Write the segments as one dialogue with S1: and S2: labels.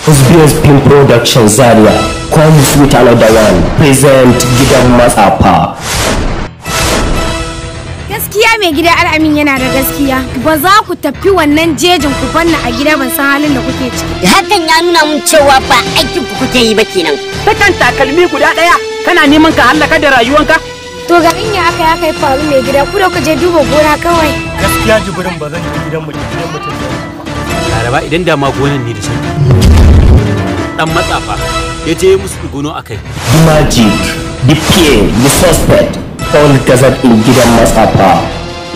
S1: SBS Film Production Zaria comes with another one. Present Gidan Matsafa.
S2: Gaskiya mai gida Al'amin yana da gaskiya. Ba za ku tafi wannan jejin ku banna a gida, ban san halin da kuke ciki.
S3: Hakan ya nuna mun cewa ba aikin ku kuke yi ba kenan.
S4: Sakan takalmi guda ɗaya kana neman ka hallaka da rayuwanka.
S2: To garin ya aka ya kai faru mai gida, ku da ku je duba gona kawai.
S5: Gaskiya Jibrin, ba zan je gidan mutum gidan mutum da
S4: Laraba, idan da ma gonan ne da sauki. Dan matsafa ya je musu tsuguno a kai.
S1: The magic, the fear, the suspect, all gathered in Gidan Matsafa.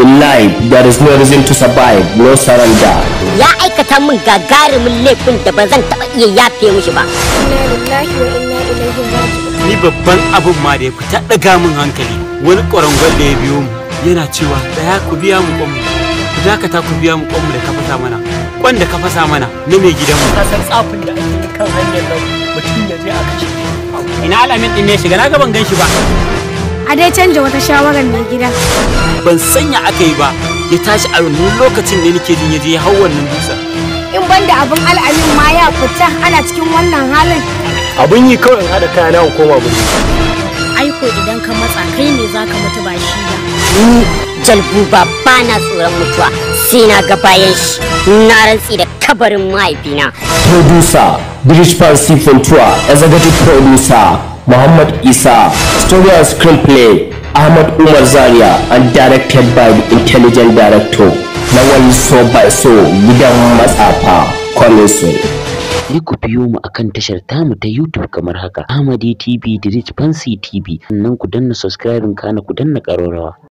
S1: In life, there is no reason to survive, no surrender.
S3: Ya aikata min gagarumin laifin da ba zan taɓa iya yafe mishi ba.
S2: Inna lillahi wa inna ilaihi raji'un.
S4: Ni babban abin ma da ya fita ɗaga min hankali, wani ƙwarangwal da ya biyo mu yana cewa, "Ɗaya ku biya mu kwanmu, ku dakata, ku biya mu kwanmu da ka fasa mana, kwan da ka fasa mana na mai gidanmu."
S5: Ka san tsafin da ake yi kan hanyar nan, mutum ya je a kashe.
S4: Ina Alamin ɗin ne shiga? Na ga ban gan shi ba.
S2: A dai canja wata shawarar mai gida.
S4: Ban sanya aka yi ba, ya tashi a wannan lokacin ne nake jin ya je ya hau wannan dutsen.
S2: In banda abin, Al'amin ma ya fita ana cikin wannan halin.
S5: Abun yi kawai in haɗa kayana in koma birni.
S6: Aiko idan ka matsa, kai ne zaka mutu ba shi ba.
S3: Ni Jalbuba ba na tsoron mutuwa, sai na ga bayan shi. Na rantsi da kabarin mahaifina.
S1: Producer, British Fancy Funtua. Executive Producer, Muhammad Isa. Story and Screenplay, Ahmad Umar Zaria. And directed by the intelligent director, Lawal So by So. Gidan Matsafa, coming soon.
S7: Sai ku biyo mu akan tashar tamu ta YouTube kamar haka: Ahmadi TV, The Rich Fancy TV. Sannan ku danna subscribing, kana ku danna ƙararrawa.